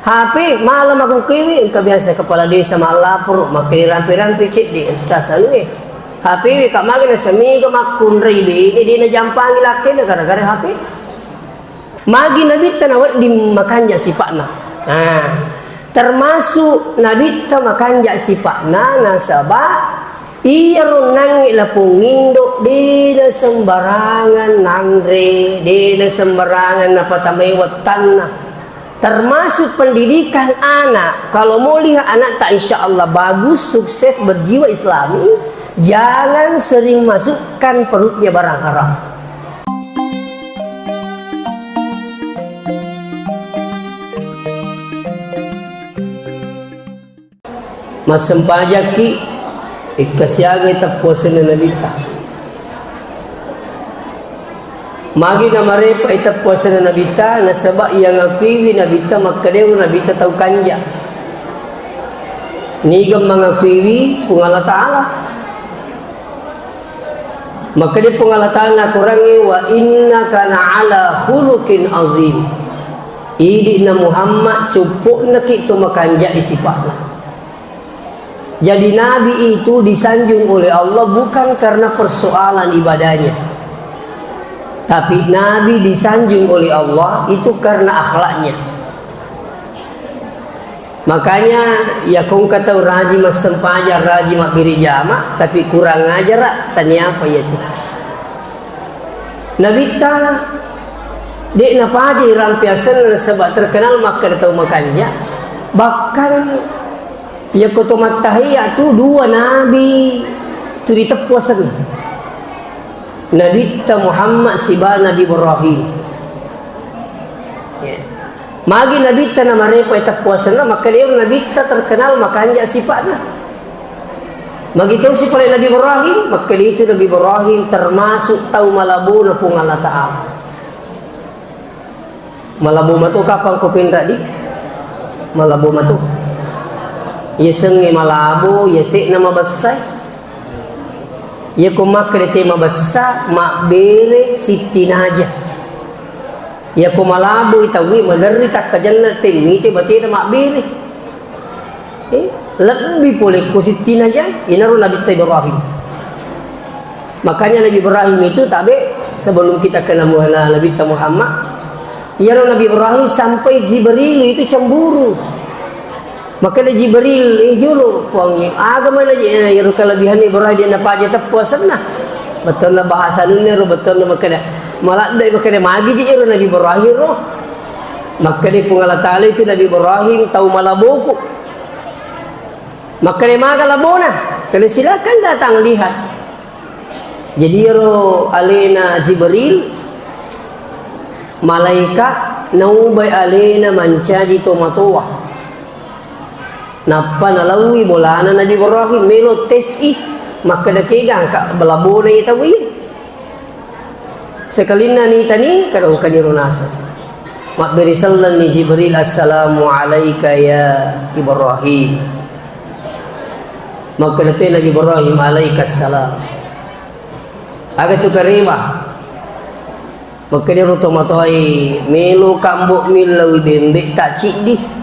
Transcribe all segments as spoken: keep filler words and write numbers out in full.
H P, malam aku kiwi, engka biasa kepala desa malaporo, makkeda rampe-rampe cedde, ustaz anu e. H P wi, kak magi nasamiga makkunrai bene, de najampangi lakkena gara-gara H P. Magi nabitta nawedding makanja sipa'na. Nah, termasuk nabitta makanja sipa'na nasaba iyaro nangnge lapong indo de nasembarangan nanre, de nasembarangan napatamai wettanna. Termasuk pendidikan anak. Kalau mau lihat anak tak, insya Allah bagus, sukses, berjiwa Islami, jangan sering masukkan perutnya barang haram. Massempajakki, ikkasiagai teppuasenna Nabitta. Magi namarepa teppuasenna Nabitta, nasaba iyangakuiwi Nabitta makkedai Nabitta tau kanja. Niga mangakuiwi Puang Allah Ta'ala. Makkeda Puang Allah Ta'ala nakorangnge, "Wa innaka la'ala khuluqin azim." Idi'na Muhammad, cuppu'naki to makanjai sipa'na. Jadi Nabi itu disanjung oleh Allah bukan karena persoalan ibadahnya. Tapi Nabi disanjung oleh Allah itu karena akhlaknya. Makanya, ya kongka tau raji massempajang, raji mabbere jama, tapi kurang ajara, taniapa iya tu. Nabitta, de napaja rampe asenna nasaba terkenal makkeda tau makanja. Bahkan, ya koto mattahiya tu dua nabi tu diteppu asenna. Nabitta Muhammad siba Nabi Ibrahim. Ya. Magi Nabitta namarepa teppuasenna, makkeda iyaro Nabitta terkenal makanja sipa'na. Magi to sipale Nabi Ibrahim, makkeda itu Nabi Ibrahim termasuk tau malabona Puang Allah Ta'ala. Malabo mato kapang ko penra di? Malabo mato. Yasengnge malabo, yase'na mabessai. Yako makkeda te mabessa, mabbere sittinaja. Yako malaboi tauwe maderri takkajanna temmite batena mabbere. Eh, lebbi pole ko sittinaja, inaro Nabitta Ibrahim. Makanya Nabi Ibrahim itu tabe sebelum kita kenal Muhammad, Nabitta Muhammad, iyaro Nabi Ibrahim sampai Jibril itu cemburu. Makkeda Jibril, "Eh, jolo, Puangnge, aga mana je, eh, iyaro kelebihan Ibrahim dia napaja teppu asenna?" Bettuanna bahasa nunna ro, bettuanna makkeda, maladde makkeda, "Magi je iyaro Nabi Ibrahim ro?" Makkeda Puang Allah Ta'ala itu Nabi Ibrahim tau malaboku. Makkeda, "Maga labona?" Kena silakan datang lihat. Jadi iyaro alena Jibril, malaika naubai alena mancaji tomatoa. Nappa nalaui bolana Nabi Ibrahim, melo tes i, makkeda, "Kega engka labona iya tau iya?" Sekalinna nitani, kada engkaniro naseng. Mabbere sellenni Jibril, "Assalamu alaika ya Ibrahim." Makkeda to Nabi Ibrahim, "Alaikassalam." Aga tu kareba? Makkeda ro tomatoae, "Melo kambo millau bembe ta ciddi."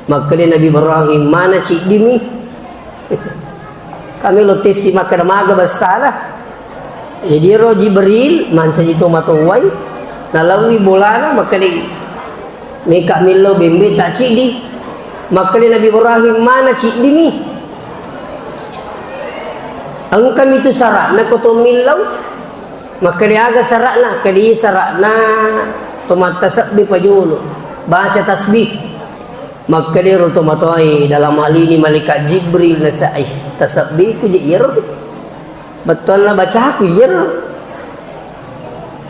Makkeda Nabi Ibrahim, "Mana ciddimi?" Kami lo tessi makkeda maga bessana. Jadi ro Jibril mancaji tomatoai, nalaui bolana, makkeda, "Meka millau bembe ta ciddi." Makkeda Nabi Ibrahim, "Mana ciddimi? Engkami tu sara'na ko to millau." Makkeda, "Aga sara'na?" Kedi, "Sara'na to mattasebbi pajolo, baca tasbih." Makkeda ro tomatoae, dalam hal ini malaikat Jibril, nasa, "Eh, tasebbiku je iyaro. Bettuanna bacaku iyaro."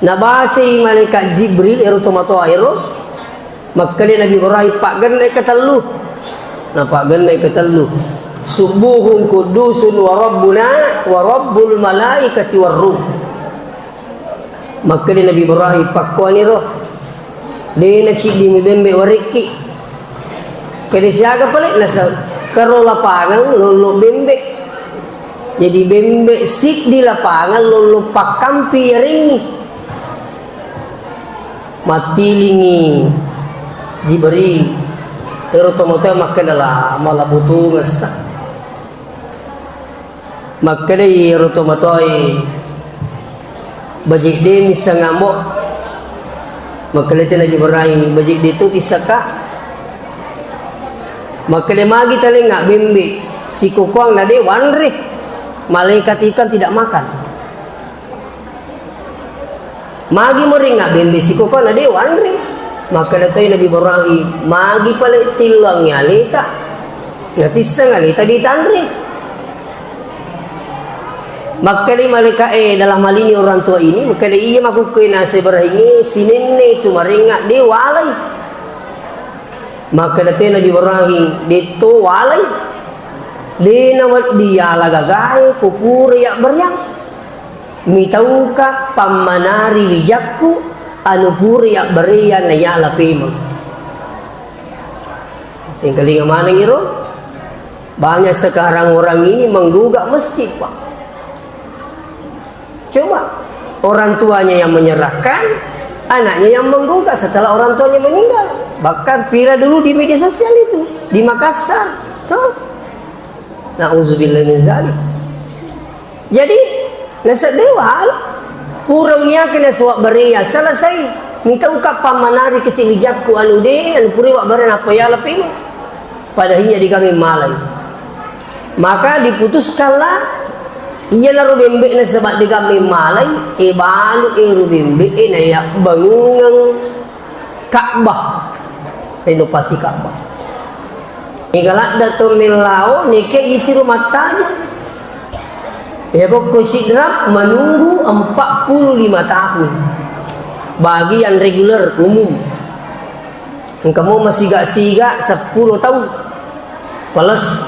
Nabacai malaikat Jibril ero tomatoa ero. Makkeda Nabi Ibrahim, "Paggenna ketellu." Napaggenna ketellu. "Subuhun kudusun wa rabbuna wa rabbul malaikati war ruh." Makkeda Nabi Ibrahim, "Pakkuaniro, de naciddimi bembe warekki." Kede siaga pale nasa karo lapangang lollo bembe. Jadi bembe siddi lapangang lollo pakkampi yarengngi. Mattilingi Jibril, ero tomatoa makkeda la, mala butungessa. Makkedai ero tomatoae, "Baji' de' misseng ambo'?" Makkeda te Nabi Ibrahim, "Baji' de' tu tissaka." Makkeda, "Magi talengnga bembe' sikokoang na de' wanre? Malaikat ikan tidak makan." Magi moringnga bembe' sikokoang na de' wanre? Makkeda toi Nabi Ibrahim, "Magi pale' tilluangngi aleta, natisseng aleta ditanre." Makkedai malaika'e, dalam hal ini orang tua ini, makkeda, "Iya makkukkue naseng Ibrahim, sinenne tu marengnga de' walai." Makkeda toi Nabi Ibrahim, "De' to walai, de' nawedding yala gagae ko pura yabbareang. Mitauka pammanari wijakku anu pura yabbareang na yala pemeng." Tengkalinga maneng iro. Banyak sekarang orang ini menggugat masjid, Pak. Coba, orang tuanya yang menyerahkan, anaknya yang menggugat setelah orang tuanya meninggal. Bahkan viral dulu di media sosial itu, di Makassar. Tuh. Nauzubillah min zalik. Jadi, naseng de' wala. Pura uniakeng naseng wabbareang, selesai. Mitauka pammanari kesi wijakku anu de', anu pura wabbareang nappa yala pemeng. Padahinya de'gaga malai. Maka diputuskanlah, iyanaro bembe'na saba' de'gaga malai, e balu ero bembe'e nayabbangungeng Ka'bah, renovasi Ka'bah. Ega ladda to mellao, neke isi rumah taja. Eko ko Sidrap menunggu empat puluh lima tahun. Bagi yang reguler, umum. Engka mo masiga-siga seppulo taung. Plus.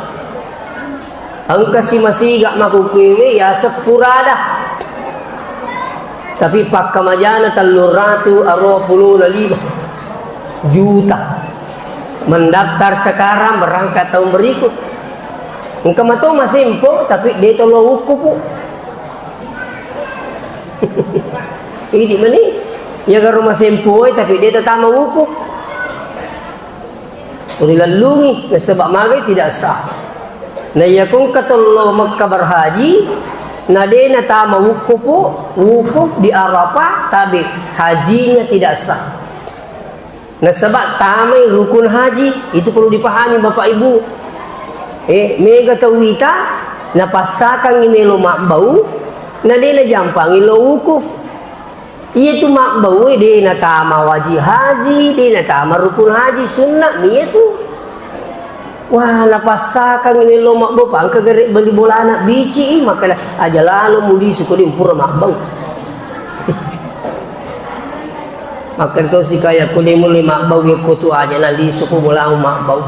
Engka si masiga makkukkuewe ya seppurada. Tapi pakkamajana telluratu aruwa pulona lima juta. Mendaftar sekarang, berangkat tahun berikut. Engka mato masempo, tapi de' to lo wukkufu. Idi' mani, iyagaro masempoe, tapi de' tatama wukuf. Rilallungi, nasaba' magai tidak sah. Na iya ko engka to lo Mekka berhaji, na de' natama wukuf, wukuf di Arafah, tabe' hajinya tidak sah. Nasaba' tamai rukun haji, itu perlu dipahami Bapak Ibu. Eh, mega tau wita, napassakangngi melo mabbau, na de' najampangngi lo wukuf. Iyatu mabbau e de' natama wajib haji, de' natama rukun haji, sunna' mi iyatu. Wah, napassakangngi melo mabbau, pa engka gare' bali bolana, bici'i, makkeda, "Aja lalo mulisu ko de' pura mabbau." Makkeda to sikaya, "Ko de' mulle mabbau, yekko tu aja nalisu ko bolamu mabbau."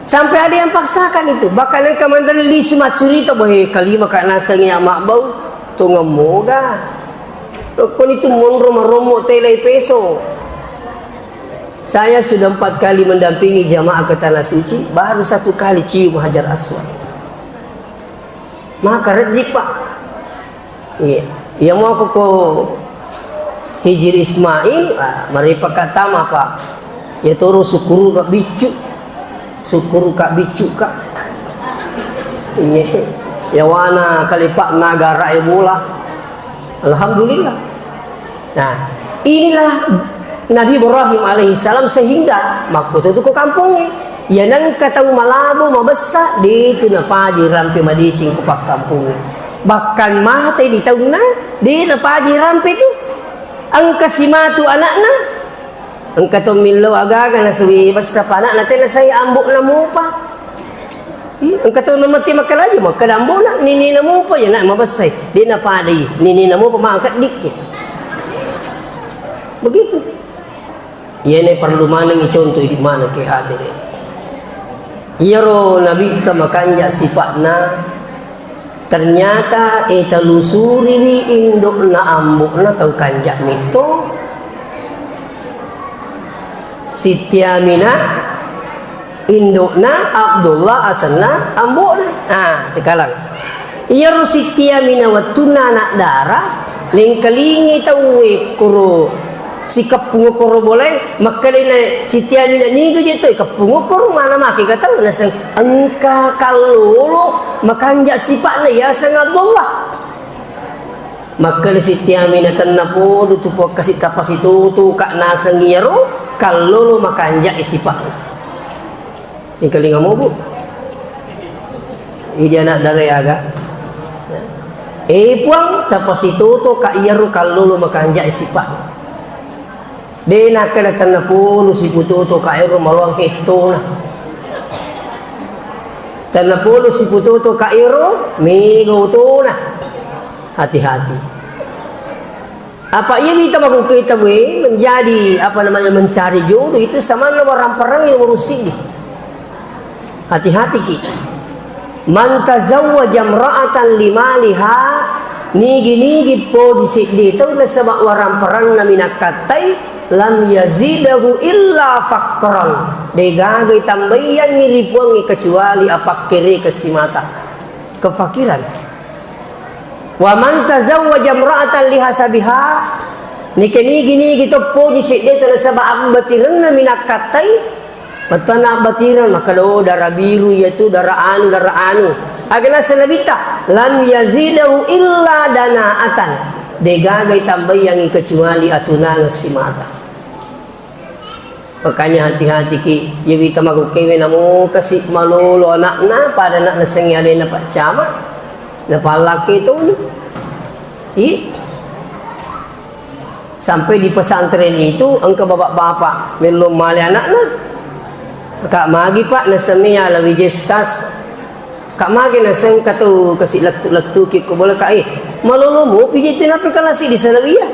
Sampai ada yang paksakan itu. Bahkan engka manre lisu maccurita, "Bohe, kalima ka nasengngi ya mabbau, tongeng moga." Koni tu monro marommo telai peso. Saya sudah empat kali mendampingi jamaah ke Tanah Suci, baru satu kali cium Hajar Aswad. Maka rejji, Pak. Iya. Iya, mau aku ko Hijir Ismail, ah, maripa katama, Pak. Ya toro sukuru ka biccu. Sukuru ka biccu ka. Iya. Ya wana kalipa nagara e bola. Alhamdulillah. Nah, inilah Nabi Ibrahim alaihissalam sehingga makkuto tu ko kampongnge. Iya nengka tau malabo mabessa, de tu napaji rampe madeceng ko pakkampongnge. Bahkan mate di taunna, de napaji rampe tu. Engka simatu anakna, engka to millau agaga nasuwi bessa pa anakna, tena sai ambo'na mupa. Ih, engka to namatti makkalaja, makkada ambo'na, ninina mupa, ya nak mabessai. De napadai, ninina mupa mangkaddi. Begitu. Iyana perlu manengngi contoh idi maneng ke hadere. Iyaro nabitta makanja sipa'na, ternyata e talusuriwi indo'na ambo'na tau kanja metto. Siti Aminah, indo'na Abdullah asenna ambo'na. Ah, tekalang. Iyaro Siti Aminah wettunna anak dara, Nengkalingi tauwe koro sikeppung koro bolae, makkedana Siti Aminah, "Niga je to ikeppung koro, mana make ka tau?" Naseng, "Engka kallolo makanja sipa'na yaseng Abdullah." Makkeda Siti Aminah, "Tennapodo tu, Puang, kasi tapasitoto ka naseng iyaro kallolo makanja sipa'na." Engkalinga mo, Bu. Idi anak dara aga. Eh, Puang, tapasitoto ka iyaro kallolo makanja sipa'na. De nakkeda, "Tennapodo siputoto ka ero maloang hettona. Tennapodo siputoto ka ero mega otona." Hati-hati. Apa iya wita makkukkuita we menjadi, apa namanya, mencari jodoh itu samanna warang-parang yang urus sidi. Hati-hati ki. "Man tazawwaja imra'atan limaliha," nigi-nigi poji seddi tau nasaba warang-paranna minakkattai, "lam yazidahu illa faqran." Degaga itambaiyangi ri Puangnge kecuali apakkere kesimata. Kefakiran. "Wa man tazawwaja imra'atan lihasabiha," nigi-nigi to poji seddi tau nasaba abbatirenna minakkattai, Mattanna abbatireng, makkeda, "Oh, dara biru iya tu, dara anu, dara anu." Aga naseng Nabitta, "Lam yazidahu illa dana'atan." Degaga itambaiyangi kecuali atunangeng simata. Makanya hati-hati ki, iya wita makkukkuewe namo kasi malolo anakna, pada anak nasengngi alena Pak Camat, napallakkai toni. Iya. Sampai di pesantren itu engka bapak-bapak mello male anakna. "Kak, magi, Pak?" Naseng mi ala Wijaya Ustaz. "Kak, magi?" Naseng, "Engka tau kasi lettu-lettuki ko bola, Kak, eh." "Malolo mopi je tu, nape kalasi di Sanawiyah?"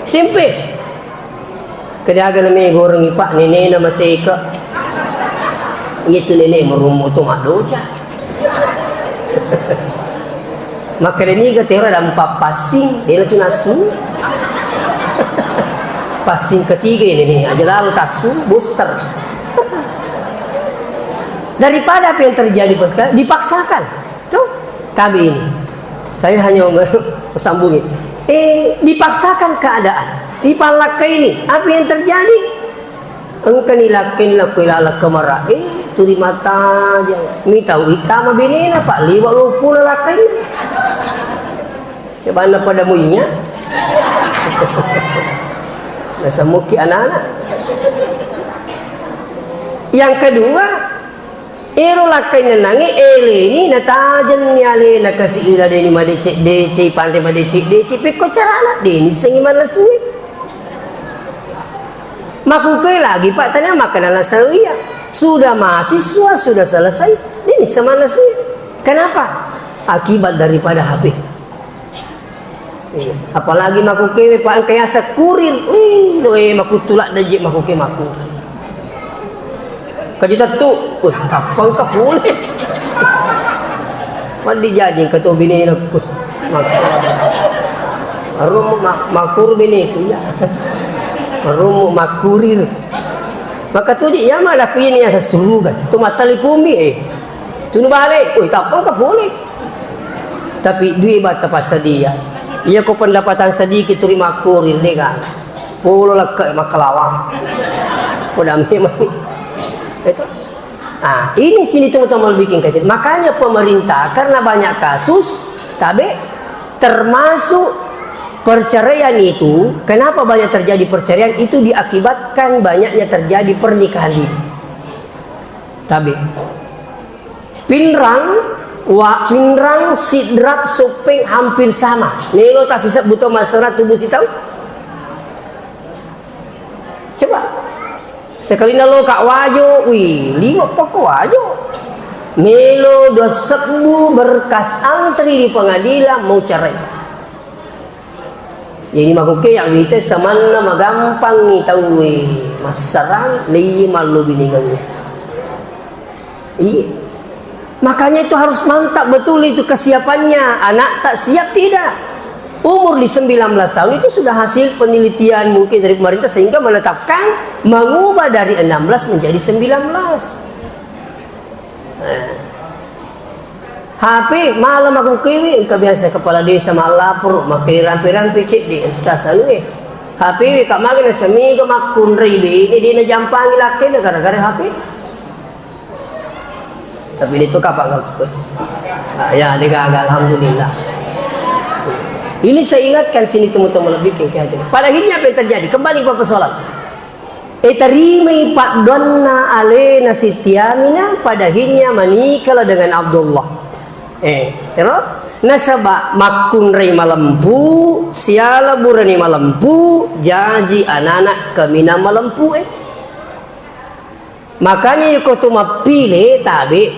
Simpe. Kedaga nami gorengi, Pak, nenena maseka. Iya tu nene merummu tu maddoja. Makkeda niga tero dampa passing, dena tu nasu. Passing ketiga ini nih, aja lalu tasu, booster. Daripada apa yang terjadi pas sekarang, dipaksakan. Tuh, tabe ini. Saya hanya sambungin. Eh, dipaksakan keadaan. Dipallakkai ini. Apa yang terjadi? Engkani lakkainna ko ilalakka marae, turi matajang. Mitau ittama benena, Pak, liwa loppuna lakkainna. Cobanna pada muinya. Nasammuki anak-anak. Yang kedua, ero lakkainna nange eleni natajenni alena kasi ila deni madecek-decek, panre madecek-decek, pekko carana, deni sengi manasue. Makkukue lagi, Pak, tania makkeda la Sanawiyah. Sudah mahasiswa, sudah selesai, dia bisa manasui. Kenapa? Akibat daripada H P. Iya. Apalagi makkukuewe, Pak, engka yaseng kurir. Wih, doe makkuttu ladde je makkukue makkurir. Kaji tettu, wih, kappang ka pole. Mandi jaji engka to binena ku. Arummu ma-, makkur bineku, iya. Arummu makkurir. Maka tu di, iya mala ku ini asa suruga. Tu matali pumi, eh. Tunu bale, wih, tappang ka pole. Tapi dui bata passadia. Iya ko pendapatan sedikit turi makkurir, dega. Polo lekka makalawang. Poda memang. Itu. Ah, ini sini teman-teman bikin kajian. Makanya pemerintah, karena banyak kasus, tabe, termasuk perceraian itu, kenapa banyak terjadi perceraian? Itu diakibatkan banyaknya terjadi pernikahan dini. Tabe. Pinrang, wa, Pinrang, Sidrap, Soppeng hampir sama. Melo tasisebbu to massara tubuh sitau. Coba. Sekalina lo Kak Wajo, wih, lima pokok Wajo. Melo dua sebbu berkas antri di pengadilan mau cerai. Jadi makuke yang wite samanna magampangi tauwe massarang, lei mallo biningengnge. Iya. Makanya itu harus mantap betul itu kesiapannya. Anak tak siap tidak. Umur di sembilan belas tahun itu sudah hasil penelitian mungkin dari pemerintah sehingga menetapkan mengubah dari enam belas menjadi sembilan belas. Nah. H P, malam aku kewe, engka biasa kepala desa malapor, makkeda rampe-rampe cedde, ustaz anu e. H P we, kak magi nasamiga makkunrai bene, de najampangi lakkena gara-gara H P. Tapi itu kapak gak, ah, ya, de gaga, alhamdulillah. Ini saya ingatkan sini teman-teman lebih ke hati. Pada akhirnya apa yang terjadi? Kembali ke persoalan. Eh, tarimai paddoanna alena Siti Aminah, pada akhirnya menikahlah dengan Abdullah. Eh, terus? Nasaba makkunrai malempu, siala burani malempu, jaji anak-anak kaminang malempu, eh. Makanya iko tu mappile tabe,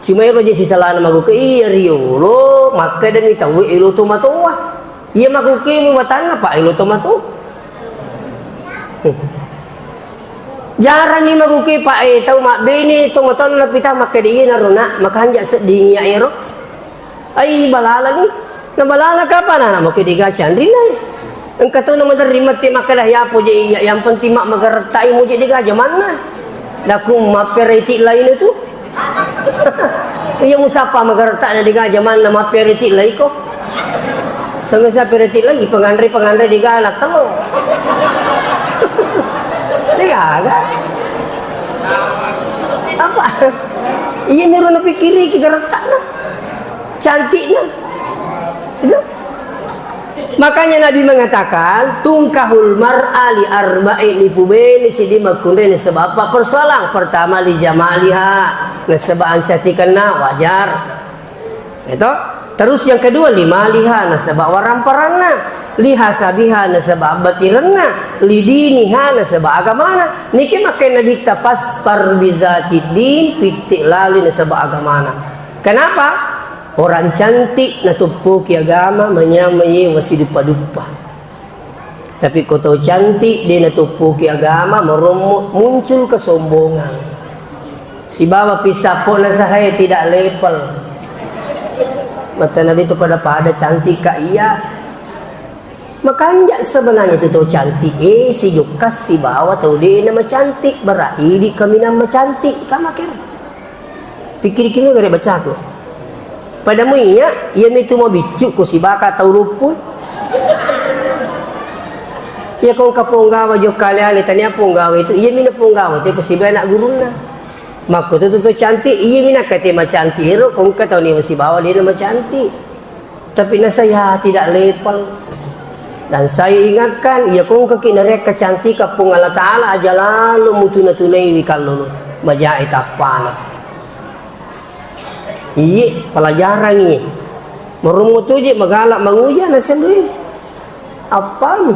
cuma ero je sisalana maguke iya riolo, makkedami tauwe elo tomatoa. Iya maguke mi watanna, Pak, elo tomatoa. Jarani maguke, Pak, eh, tau mabbene tomatoanna pita makkeda iya naro, Nak, makanja sedding iya ero. Ai, balalani. Na balala kapang anak, maki degaga canrina. Engka tau na maderri matti makkeda, "Yapo je iya, yang penting mak magaretta i muje degaga manna." Daku mappereti laina tu. Iya musappa magaretta na degaga manna mappereti laiko. Sama sa pereti lai, penganre-penganre degaga na telo. Degaga. Apa? Iya, niru napikkiriki garettana. Cantiknya. Itu. Makanya Nabi mengatakan, "Tungkahul mar'a li arba'in", ipubene sidi makkunrai nasaba apa persoalan. Pertama, li jamaliha, nasaba ancantikenna, wajar. Itu. Terus yang kedua, li maliha, nasaba waramparanna, li hasabiha, nasaba abbatirenna, li diniha, nasaba agamana. Niki makkeda Nabitta, "Fasfar bizatid din", pitte lali nasaba agamana. Kenapa? Orang cantik natoppoki agama, manyameng ye wasiduppa-duppa. Tapi ko tau cantik de natoppoki agama, marommo muncul kesombongan. Sibawa pisappo na sahae tidak level. Mata Nabi tu pada-pada cantik ka iya. Makanja sebenarnya tu tau cantik, eh, sijokka sibawa tau de na macantik, berarti idi kaminang macantik, ka maker. Pikkiriki mega gare bacaku. Pada mu iya, iya mitu mabiccu ko sibaka tau loppo. Iya ko engka ponggawa jokka ale-ale tania ponggawa itu, iya mina ponggawa te ko sibawa anak gurunna. Makko tu tu cantik, iya mina kate macantik ero ko engka tau ni sibawa de na macantik. Tapi nasaiha tidak level. Dan saya ingatkan, iya ko engkaki narekka cantika Puang Allah Ta'ala aja lalo mutuna-tunaiwi kallolo. Majae tappana. Iye, pelajaran iye. Marommo toje magala manguja nasendu. Appamu?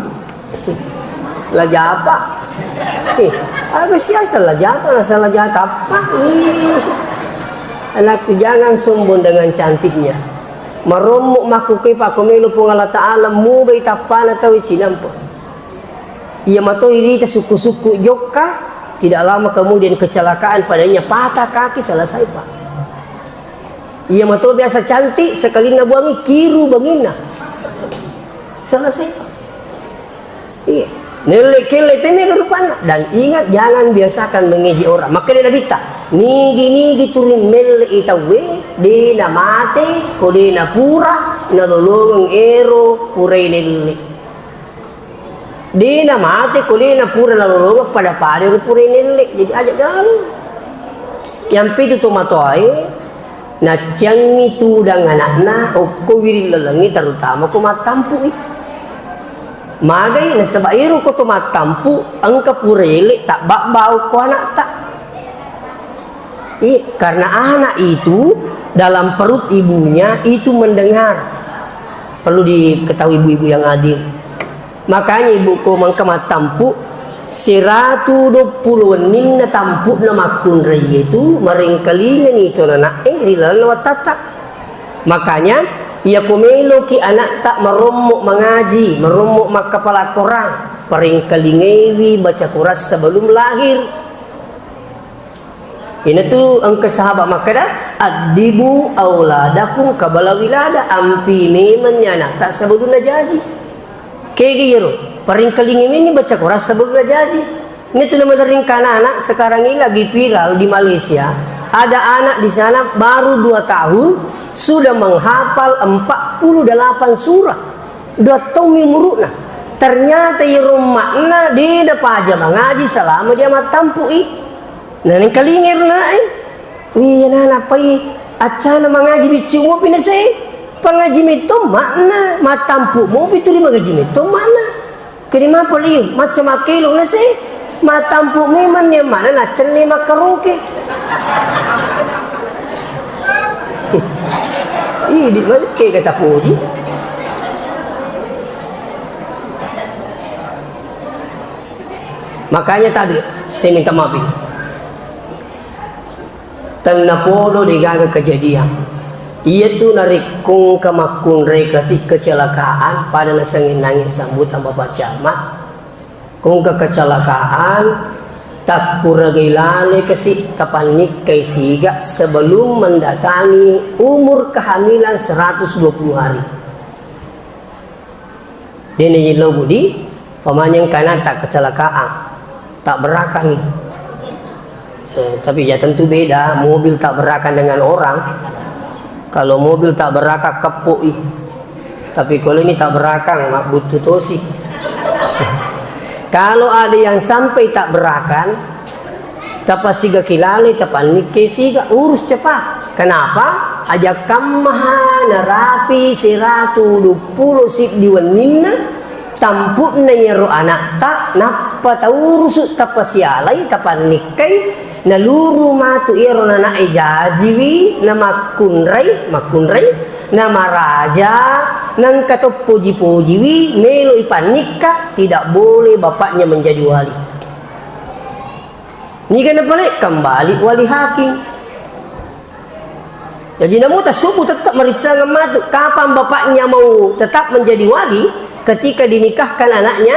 Lajapa. Eh, aga siasa lajapa, nasa lajapa tappa. Ih. Anakku, jangan sombong dengan cantiknya. Marommo makkuke pakko melo Puang Allah Ta'ala mubai tappana tau cinampa. Iya mato irita sukku-sukku jokka, tidak lama kemudian kecelakaan padanya patah kaki, selesai, Pak. Iya mato biasa cantik, sekalinna buangi kiru banginna. Selesai. Iya. Nelle kelle teme rupanna. Dan ingat, jangan biasakan mengejek orang. Makkeda Nabitta, nigi-nigi turing melle i tauwe, de na mate, ko de na pura, nalolongeng ero, purai nelle. De na mate ko de na pura nalolongeng pada-pada ero pura nelle. Jadi aja galu. Yang pitu tomatoae, nacciangi tudang anakna okko wiring lalengnge, terutama ko mattampu'i. Magai nasaba ero ko to mattampu engka pura ele tabbabbau ko anakta. Iya, karena anak itu dalam perut ibunya itu mendengar. Perlu diketahui ibu-ibu yang hadir. Makanya ibu ko mangka mattampu, seratu duappulo wenninna tampu'na makkunraiye tu maringkalingani to anak'e ri lalenna wattatta. Makanya, iya ko meloki anakta marommo mangaji, marommo makkapala Korang, paringkalingaiwi baca Korang sebelum lahir. Inatu engka sahabat makkeda, "Addibu auladakum qabla wilada," ampi memenni anakta sebelum najaji. Kegi iyaro, paringkalingi meni baca Korang sebelum najaji. Ini tu nama dering kanana sekarang ini lagi viral di Malaysia. Ada anak di sana baru dua tahun, Sudah menghafal empat puluh delapan surah. Dua taung mi umuru'na. Ternyata iyaro emma'na de' napaja mangaji selama dia mattampu'i. Nah, nengkalinga ro ana'e. Wih, anana pai accana mangaji biccu mopi nase. Pangaji metto emma'na, mattampu mopi tuli mangaji metto emma'na. Kedi mapa liu, macca makkelo nase. Mattampu memang ni emma'na naccenni makkaroke. Idi mani ke kata puji. Makanya tadi saya minta maaf ini. Tennapodo degaga kejadian. Iyatu narekko engka makkunrai kasi kecelakaan pada nasengnge-nangnge sambutan Bapak Camat. Ko engka kecelakaan, takkuragai lale kasi tapannikkai siga sebelum mendatangi umur kehamilan seratus dua puluh hari. Dene yello budi, pamanyeng kana tak kecelakaan, tak berakan. Eh, tapi ya tentu beda, mobil tak berakan dengan orang. Kalau mobil tak berakan, keppoi. Tapi kalau ini tak berakan, mak butuh tosi. Kalau ada yang sampai tak berakan, tapasiga kilale, tapannikke siga, urus cepat. Kenapa? Aja kammaha narapi seratu duappulo siddi wenninna, tampu'na iyaro ana'ta, nappa taurusu, tapasialai, tapannikkai, naluru matu iyaro nana'e jajiwi, namakkunrai, makkunrai, namaraja, nengka to poji-pojiwi, melo ipannikka, tidak boleh bapaknya menjadi wali. Niga napale kembali wali hakim. Jadi namu tasubbu tetap marissengeng matu. Kapan bapaknya mau tetap menjadi wali, ketika dinikahkan anaknya,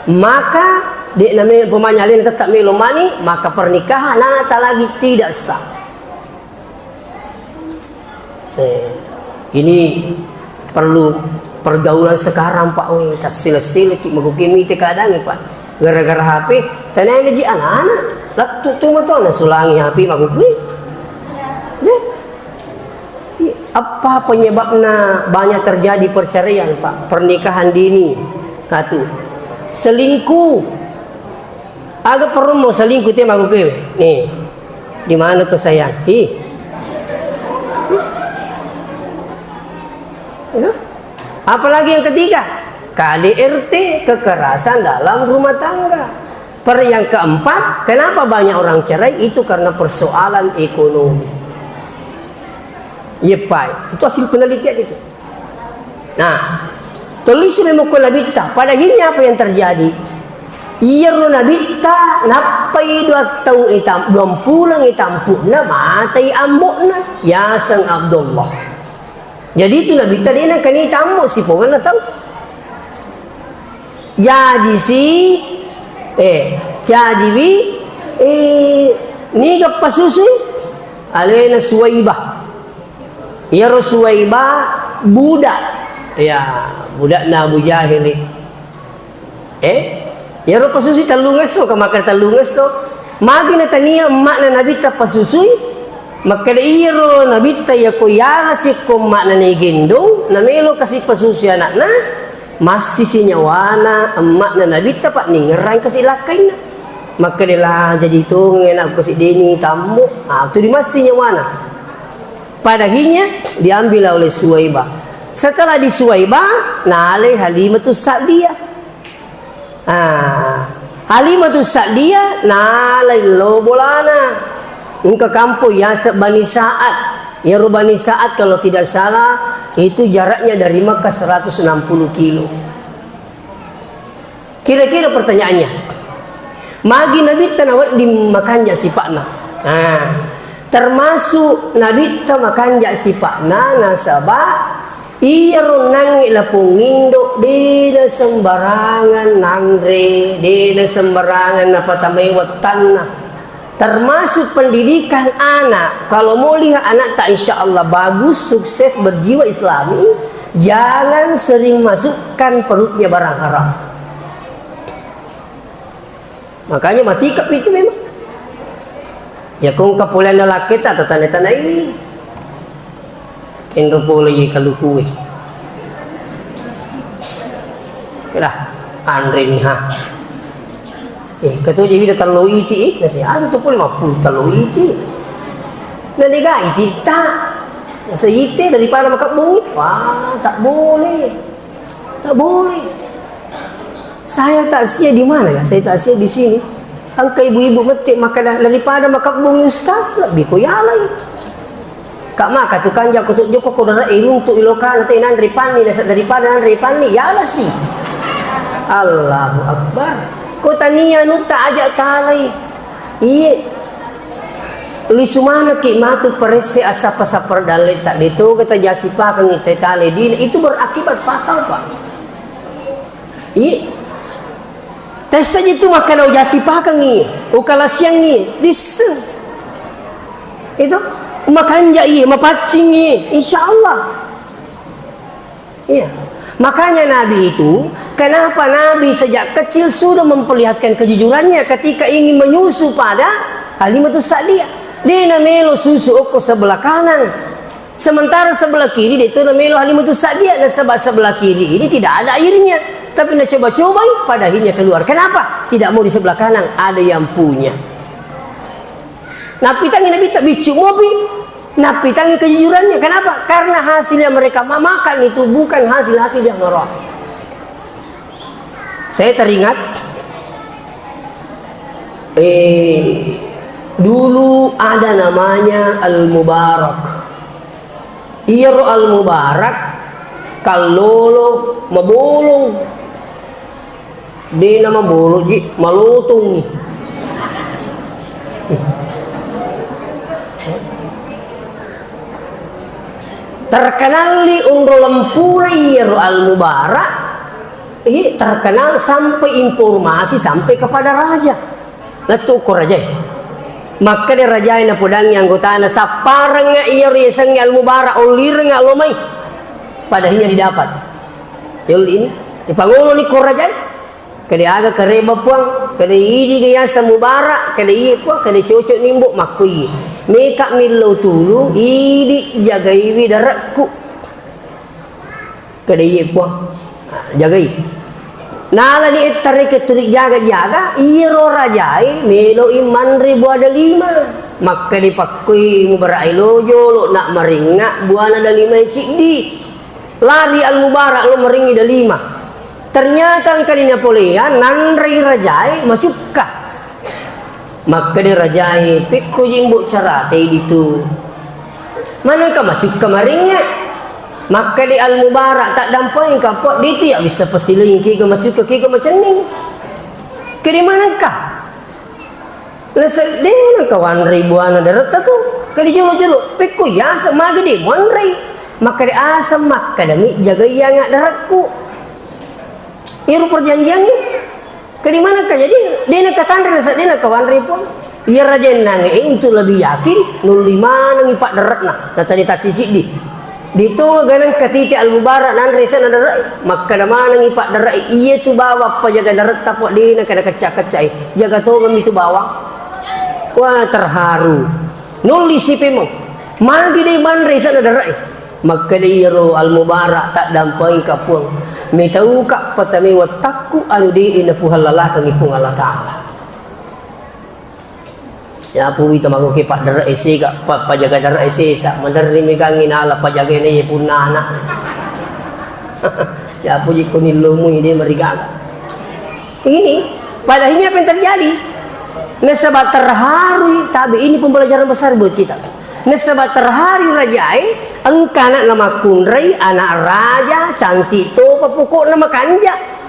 maka de name pemanya alena tetap melo mani, maka pernikahan anak lagi tidak sah. Eh, ini perlu pergaulan sekarang, Pak. Weh, tassile-sile ki maguki mite keadaannya, Pak. Gara-gara H P, tanaina ji anak-anak. Lettu tu mato na sulangi H P maguki. Deh. Apa penyebabnya banyak terjadi perceraian, Pak? Pernikahan dini. Satu. Selingkuh. Aga perummo selingkuh te maguki. Nih. Di mana kau sayang? Ih. Ya. Apalagi yang ketiga, K D R T, kekerasan dalam rumah tangga. Per yang keempat, kenapa banyak orang cerai? Itu karena persoalan ekonomi. Yepai, itu hasil penelitian itu. Nah, tulis memang Nabitta. Pada akhirnya apa yang terjadi? Iyaro Nabitta nappai dua taung itam-, dua puleng itampu'na, matai ambo'na, yaseng Abdullah. Jadi itu Nabitta de' nengkani tambo sipongenna tau. Jaji si, eh, jajiwi, eh, niga pasusui? Alena Suwaibah. Iyaro Suwaibah budak. Ya, budakna Abu Jahil. Eh, iyaro pasusi tellungesso, ka makkeda tellungesso. Magi natania emma'na Nabitta pasusui? Makkeda iyaro Nabitta, iyako yala sikko emma'na nagendong, namelo kasi pasusui anakna, massisi nyawana emma'na Nabitta, pa ningerang kasi lakkainna. Makkeda la jaji tongeng anakku kasi deni tambo. Ah, tu dimassi nyawana. Pada akhirnya diambil oleh Suwaibah. Setelah di Suwaibah, nalai Halimatus Sa'diyah. Ah, Halimatus Sa'diyah nalai lo bolana. Engka kampung yaseng Bani Sa'ad. Yaro Bani Sa'ad kalau tidak salah itu jaraknya dari Makkah seratus enam puluh kilo. Kira-kira pertanyaannya, magi Nabitta nawedding makanja sipa'na? Nah, termasuk Nabitta makanja sipa'na nasaba iyaro nangnge lapong indo de nasembarangan nanre, de nasembarangan napatamai wettanna. Termasuk pendidikan anak. Kalau mau lihat anak tak insya Allah bagus, sukses, berjiwa Islami, jangan sering masukkan perutnya barang haram. Makanya mati itu memang. Ya kong kapulian laki tak tanda-tandaiwi. Enro pole ye kalukue. Kira, anre ni ha. Eh, ketu je wita tello iti, eh, nasi asa tu pole mappulu tello iti. Na dega iti ta. Nasa ite daripada makabbungi. Wah, tak boleh. Tak boleh. Saya takziah di mana ya? Saya takziah di sini. Engka ibu-ibu mette makkeda, daripada makabbung ustaz, lebih ko yalai. Kak maka tukang jako joko ko dara iruntu ilokana te nanre panni, nasa daripada nanre panni, yalasi. Allahu Akbar. Ko tania nutta aja talai. Iye. Lisu manekki matu peresse asappa-sappa dalle ta detoga tajasipakengi te tale dina, itu berakibat fatal, Pak. Iya. Tessa ji tu makkeda ujasipakengi, ukalasiangi, disseng. Itu makanja iya, mapaccingi, insya Allah. Iya. Makanya Nabi itu, kenapa Nabi sejak kecil sudah memperlihatkan kejujurannya ketika ingin menyusu pada Halimatus Sa'diyah? Dia namelo susu okko sebelah kanan. Sementara sebelah kiri, dia itu namelo Halimatus Sa'diyah, nasaba sebelah kiri ini tidak ada airnya. Tapi nacoba-cobai, pada akhirnya keluar. Kenapa? Tidak mau di sebelah kanan, ada yang punya. Napitangi Nabi tak biccu mopi, napitangi kejujurannya. Kenapa? Karena hasil yang mereka ma-, makan itu bukan hasil-hasil yang haram. Saya teringat, eh, dulu ada namanya Al-Mubarak. Iyaro Al-Mubarak kallolo mabolong. Dena mabolong ji, malotong. Terkenalli onro lempuna iyaro Al-Mubarak, iya, terkenal sampai informasi sampai kepada raja. Lettu ko rajae. Makkeda rajae napodangi anggotana, "Sapparengnga iyaro yasengnge Al-Mubarak, ollirengnga lo mai." Pada akhirnya didapat. Yolli ini, dipangoloni ko rajae. Kede aga kareba, Puang? Kede idi ga yaseng Mubarak? Kede iye, Puang, kede cocok ni, Mbok, makko iye. Meka millau tulung, idi jagaiwi darekku. Kede iye, Puang. Nah, jagai. Nala ni ettare ke turi jaga-jaga, iyero rajae meloi manre buah delima. Makkede pakkoi Mubarak, elo jolo nak maringa buana delima ciddi. Lari Al-Mubarak lo maringi delima. Ternyata engka ni napoleang nanrei rajae macukka. Makkede rajae, "Pekko jimbo carate ditu. Manengka macukka maringa?" Makkede Al-Mubarak, "Taddampai kapok ditu ya bisa pasiling kega macukka kega macenning. Kede manengka?" Naseddena kawanrei buana daretta tu. Kadi jolo-jolo, pekko yaseng magi de muanrei. Makkeda aseng makkadami jagai yanga darekku. Iyaro perjanjiangnge. Kadi manengka jadi, dena katanre naseddena kawanrei puang. Iya rajaenna nge itu lebih yakin, nulli manengi paddarekna. Natani tacci siddi. Ditu ganeng katiti Al-Mubarak nanre sena dare'e. Makkeda manengi paddare'e, "Iya tu bawang pajaga daretta, Puang, dena kada kecca-keccai. Jaga tongemmi tu bawang." Wah, terharu. Nulli sipemo. Magi de manre sena dare'e. Makkeda iyaro Al-Mubarak, "Taddampai ka, Puang. Metauka patame wettakku anu de napuhallalakengi Puang Allah Ta'ala." Yapu wita magoke paddara esega, pa-, pajaga dara esesa, maderri megangi nala pajagana ye punnana. Yapu jikko nillomui de marigaga. Ini, pada akhirnya apa yang terjadi? Nasaba terharu, tapi ini pembelajaran besar buat kita. Nasaba terharu rajae, engka anakna makkunrai, anak raja, cantik topa, pokokna makanja.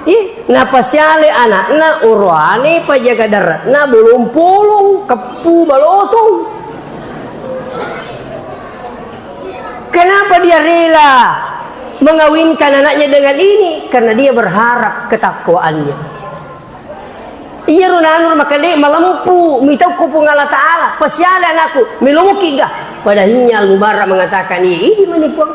Ih, napasiale anakna, oroane pajaga dare'na bolong-polong, keppu balotong. Kenapa dia rela mengawinkan anaknya dengan ini? Karena dia berharap ketakwaannya. Iyaro nanur makade malempu, mitau ko Puang Allah Ta'ala, pasiale anakku, melomoki ga? Pada akhirnya Al-Mubarak mengatakan, "Iya, idi mani Puang."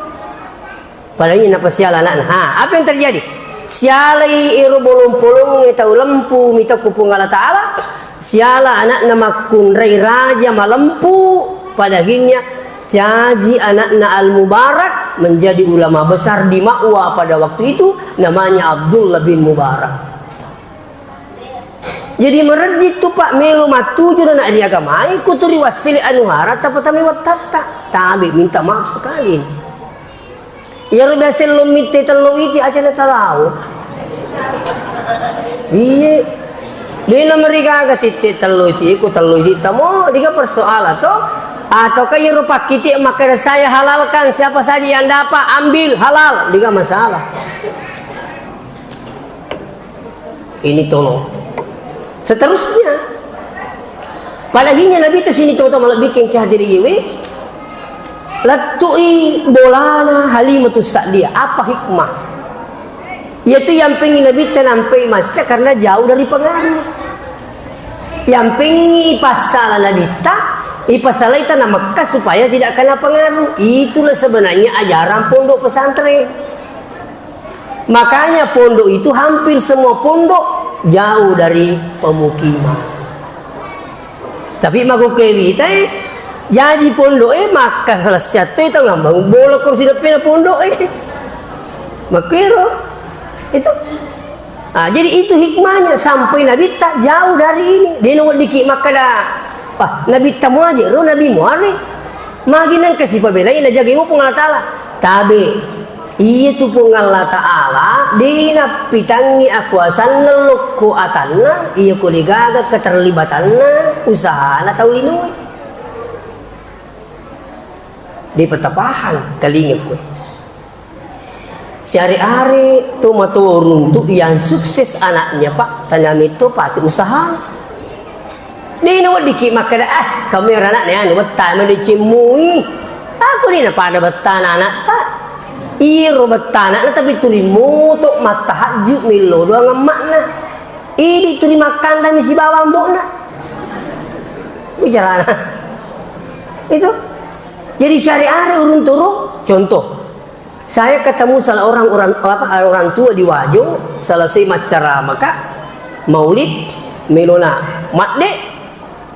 Padahal napasiala anakna. Ha, apa yang terjadi? Sialai ero bolong-polongnge tau lempu mita ku Puang Allah Ta'ala, siala anakna makkunrai raja malempu, pada akhirnya Caji anakna Al-Mubarak menjadi ulama besar di Ma'wa pada waktu itu, namanya Abdullah bin Mubarak. Jadi merejji tu, Pak, melo mattuju na ri agamai, kuturi wassili anuhara tapatami wattatta. Tabe, minta maaf sekali. Iyaro biasa lo mitte tello iti aja na talao. Iye. Dena merigaga titte tello iti, ku tello iti tamo, diga persoalan to? Ataukah iyaro pakkiti makkeda saya halalkan, siapa saja yang dapat ambil, halal, diga masalah. Ini tolong. Seterusnya, pada akhirnya Nabi tesini, teman-teman, lebih kengke hadir iwe, lettu'i bolana Halimatus Sa'diyah. Apa hikmah? Yaitu yang pengen Nabi tenampai macca karena jauh dari pengaruh. Yang pengen pasala Nabi ta, ipasalaita na Mekah supaya tidak kena pengaruh. Itulah sebenarnya ajaran pondok pesantren. Makanya pondok itu hampir semua pondok jauh dari pemukiman. Tapi mago kewita e, jaji pondok e, maka selesai te tau ngambang bola kursi depan pondok e. Makero itu. Ah, jadi itu hikmahnya sampai Nabi tak jauh dari ini. Dia nunggu dikit makkada. Wah, Nabi tamu aja, ro Nabi muare. Magi nengka sipabelai na jagai Puang Allah Ta'ala. Tabe. Iya tu Puang Allah Ta'ala, dina pitangi akuasanna lokko atanna, iya ko degaga keterlibatanna usahana tau linoe. Dipetapahang telinga kue. Siare-are to mato runtu yang sukses anaknya, Pak, tanami to patu usahana. Dena weddikki makkeda, "Ah, kamu ero anakna anu, betta mani cimmui." Aku dena pada bettana anakta. Iyero bettana anakta, tapi tuli moto mattahajju millo doang emma'na. Idi tuli makkandami sibawa ambo'na. Bicarana. Itu. Jadi siare-are urung turu, contoh. Saya ketemu salah orang, orang, apa, orang tua di Wajo, selesai maccarama, Kak, maulid, melona madde,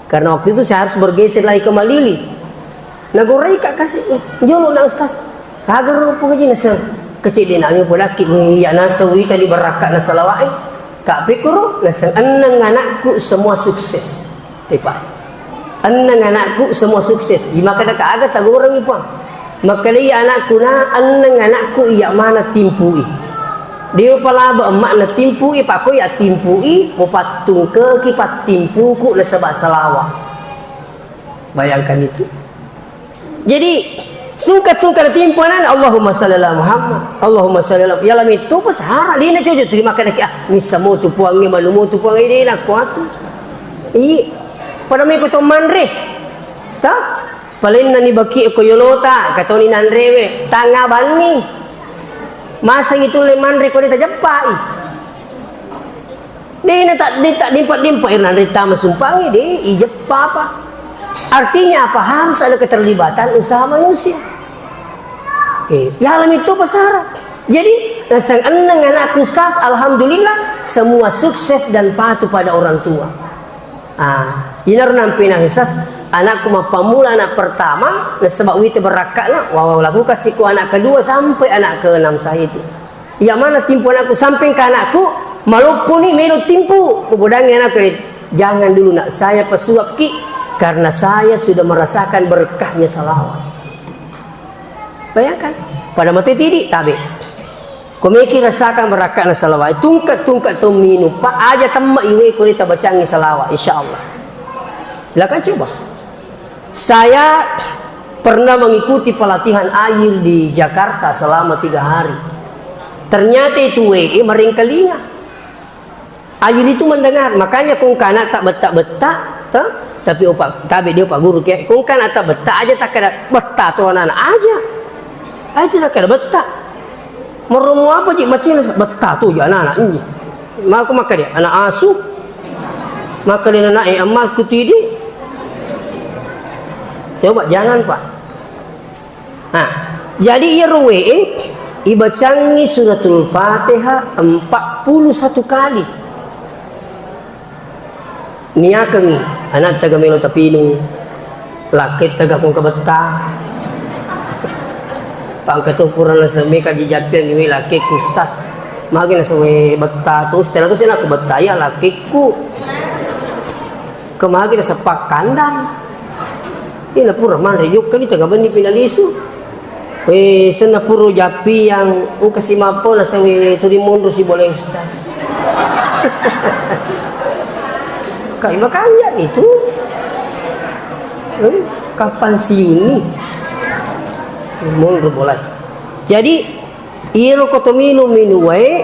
karena waktu itu saya harus bergeser lagi ke Malili. Nagorai, Kak, kasih, "Eh, jolo na, Ustaz." Kager rupa ngaji naseng. Kecil dia nak nyumpulaki, wih, ya naseng, wih, tadi berakak na salawat, eh. Kak, pikuru, naseng, "Enneng anakku semua sukses." Tepa. Enneng anakku semua sukses. Di makkeda ka aga tagorengi, Puang. Makkedai anakku na, enneng anakku iya mana timpui. Dia palaba emakna timpui, pakko iya timpui, mupattungkeki pattimpuku nasaba salawa. Bayangkan itu. Jadi, sungka-sungka natimpu anana, Allahumma shalli ala Muhammad, Allahumma shalli ala, ya lami tu pas hara, dina cojo terima kasih, ah, misa mo tu Puangnge, manu mo tu Puangnge, dina kuatu. Iya. Pada meko to manre. Ta? Palenna ni baki ko yolota, katoni nanrewe, tanga banni. Masa itu le manre ko dita jeppai. Dena tak, de-, tak dimpa-dimpa irna de tama sumpangi, de, ijeppa apa? Artinya apa? Harus ada keterlibatan usaha manusia. Eh, ya alam itu apa syarat? Jadi, naseng enneng anakku, Ustaz, alhamdulillah, semua sukses dan patuh pada orang tua. Ah, inaro nampe na, Ustaz, anakku mappamula, anak pertama, nasaba wite berakkana, wa, wa, laku kasihku anak kedua sampai anak keenam saya itu. Iya mana timpu anakku, samping ke anakku, malopponi melo timpu. Kubodangi anakku, "Jangan dulu, Nak, saya pesuapki karena saya sudah merasakan berkahnya salawat." Bayangkan, pada mate tidi, tabe. Komeki rasakan berkahnya salawat. Tungke-tungke to minum, Pak, aja temma iwe ko tabacangi salawat, insya Allah. Silakan coba. Saya pernah mengikuti pelatihan air di Jakarta selama tiga hari. Ternyata itu W E maringkalinga. Air itu mendengar. Makanya kong kana tak betak-betak, toh? Tapi opak, tabe dia opak guru kia. Kong kana tak betak aja tak ada betak tuh anak-anak aja. Ah, itu tak ada betak. Meromo apa ji macam betta tu ji anak-anak ini. Maka, maka dia anak asuh. Maka dia anak, eh, emas kutidi. Coba jangan, Pak. Nah, jadi iya ruwe, eh, ibacangi suratul Fatihah empat puluh satu kali. Niakengngi, anatta ga melo tapinung, lakketta ga kong kabetta, Pangka tu pura naseng meka ji jappiang iwe lakekku, Ustaz. Magi naseng we betta tu, Ustaz, tu sena ku betta iya lakekku. Kemagi naseng pakkandang. Ina pura manre yukka ni tengah benni pinalisu. We, senna pura jappiang, engka si mappo naseng we tuli monro si boleh, Ustaz. Kai makanja itu. Eh, kapan siuni? Monro boleh. Jadi, iyaro ko to minum-minum wae,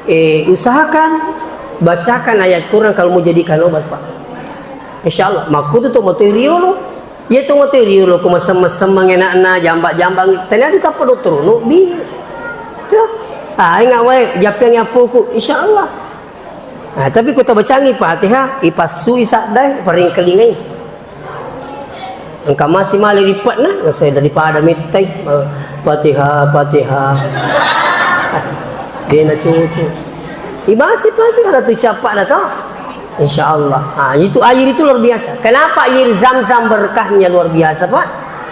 eh, usahakan bacakan ayat Quran kalau mau jadikan obat, Pak. Insya Allah, makkutu to matoi riolo. Iya to matoi riolo ko mesem-mesem mengenakna, jambak-jambak. Ternyata tappa dokter no, bi. Tuh. Ah, ingat wae, jappiang appoku, insya Allah. Ah, tapi ko tabacangi Fatihah, ipassui sadda, paringkelingai. Engka masi male ripe'na, nasai daripada mettai, eh, Fatihah, Fatihah. Dena cucu. Ibaca Fatihah la tu cappa'na to. Insya Allah. Ah, itu air itu luar biasa. Kenapa air Zam-Zam berkahnya luar biasa, Pak?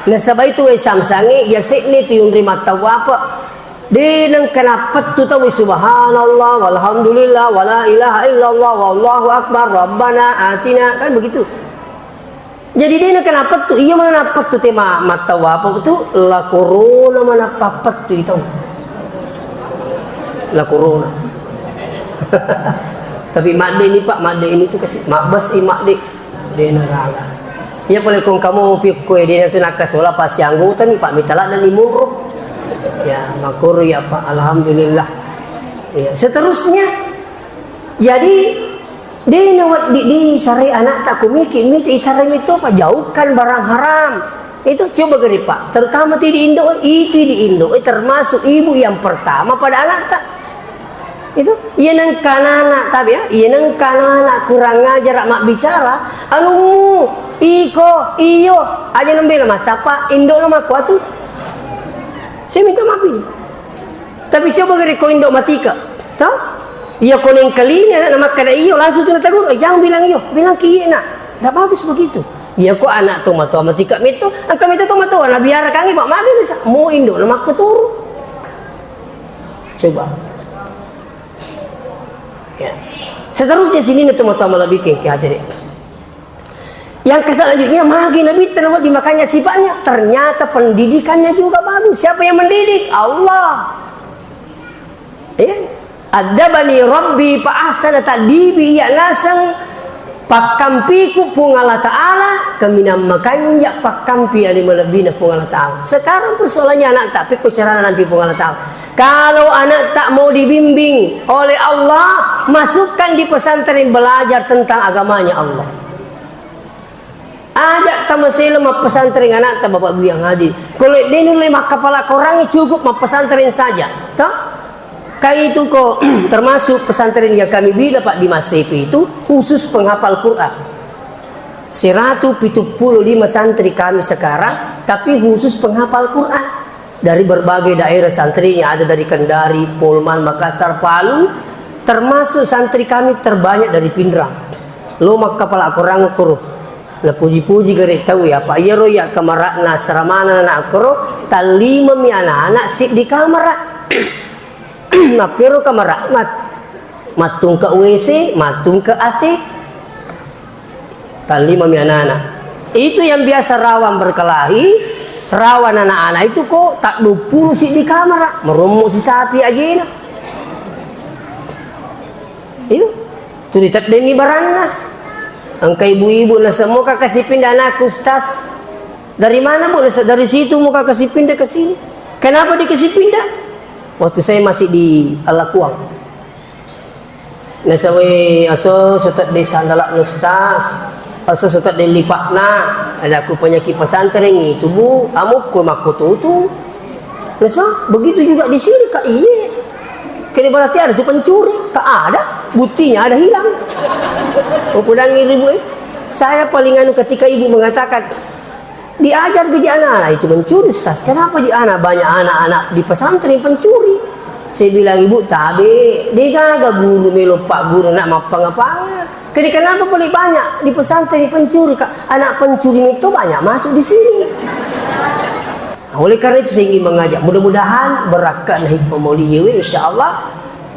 Nasaba itu wae Zam-Zam e, yase'ni tu yunri mattawapa. De nengka nappettu tau, subhanallah, walhamdulillah, wala ilaha illallah, wallahu akbar, rabbana atina, kan begitu. Jadi de nengka nappettu, iya mana nappettu te ma-, mattawapa tu, la corona mana pappettu tau. La corona. Tapi madde ni, Pak, madde ini tu kasi, mabbes i madde. Dena gaga. Iya pole kong kamu pikku e, dena tu nakkasola pasti anggota ni, Pak, mitala dan imuro. Ya, makuru ya, Pak. Alhamdulillah. Ya, seterusnya. Jadi, dena wedding di sarai anak tak kumiki, mita isarai itu, Pak, jauhkan barang haram. Itu coba geri, Pak. Terutama ti di Indo, itu di Indo, eh, termasuk ibu yang pertama pada anak tak. Itu, iya nengka anak-anak, tapi ya, iya nengka anak-anak kurang ajar mabbicara, anummu, iko, iyo, aja nembela massappa, indo lo makkuatu. Saya minta maaf ini. Tapi coba gere ko indo matika, toh? Iya ko nengkalinga anak makkada iyo, langsung tu nategur, "Eh, jangan bilang iyo, bilang ki iya nak." Nggak bagus begitu. Iya ko anak tomatoa matika metto, engka metto tomatoa, nabiara kangi, Pak, magi nisa, mu indo lo makkuturu. Coba. Ya. Seterusnya sini nih teman-teman lebih ke hadirin. Yang selanjutnya, magi Nabi telah di makanya sifatnya, ternyata pendidikannya juga bagus. Siapa yang mendidik? Allah. Ya. Adzabani Rabbi fa ahsana ta'dibi, iya naseng pakkampiku Puang Allah Ta'ala, kaminang makanja pakkampi ale malebbina Puang Allah Ta'ala. Sekarang persoalannya anak tak pekko carana nampi Puang Allah Ta'ala. Kalau anak tak mau dibimbing oleh Allah, masukkan di pesantren belajar tentang agamanya Allah. Aja tamaselo mappesantren anak ta Bapak Ibu yang hadir. Kalau de nulle makkapala korangi cukup mappesantren saja. Toh? Kai itu ko termasuk pesantren yang kami bina, Pak, di Masepe itu khusus penghafal Quran. Seratus pitu puluh lima santri kami sekarang, tapi khusus penghafal Quran. Dari berbagai daerah santrinya, ada dari Kendari, Polman, Makassar, Palu, termasuk santri kami terbanyak dari Pinrang. Lo makkapala korang kuro. Napuji-puji gare tau ya, Pak. Iyaro ya kamara'na asramana anak kuro, tallimami anak-anak siddi kamara. Mappero kamara, mat-, mattungke W C, mattungke A C. Tallimami anak-anak. Itu yang biasa rawan berkelahi, rawan anak-anak itu ko tak dua puluh siddi kamara, merommo si sapi ajena. Iyo, tu diteddengi baranna. Engka ibu-ibu naseng, "Mau kakasi pindah anakku, Ustaz." "Dari mana, Bu?" Naseng, "Dari situ mau kakasi pindah ke sini." "Kenapa dikasih pindah?" "Waktu saya masih di Alakuang." Nasawe, "Aso sotedde sandala'na, Ustaz. Aso sotedde lipa'na. Ada aku penyakit pesantren itu, Bu. Amukku makkututu." Nasa, "Begitu juga di sini, Kak." "Iye." "Kene berarti ada tu pencuri." "Kak, ada. Buktinya ada hilang." Oh, kudangi ribu, eh. Saya paling anu ketika ibu mengatakan, "Diajar gaji anak-anak itu mencuri, Ustaz. Kenapa di anak banyak anak-anak di pesantren pencuri?" Saya bilang, "Ibu, tabe, degaga guru melo pak guru nak mappanga-panga. Jadi kenapa boleh banyak di pesantren pencuri, Kak? Anak pencuri itu banyak masuk di sini." Nah, oleh karena itu saya ingin mengajak, mudah-mudahan barakka'na hikmah maulidiwe, insya Allah,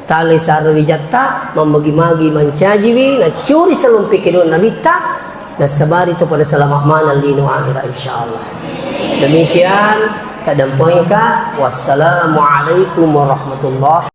tale sare wijatta, mammagi-magi mancajiwi, nacuri salompe kedo nabitta, nasabari to pada selamat maneng lino akhirat, insya Allah. Demikian, tadampoengka. Wassalamualaikum warahmatullahi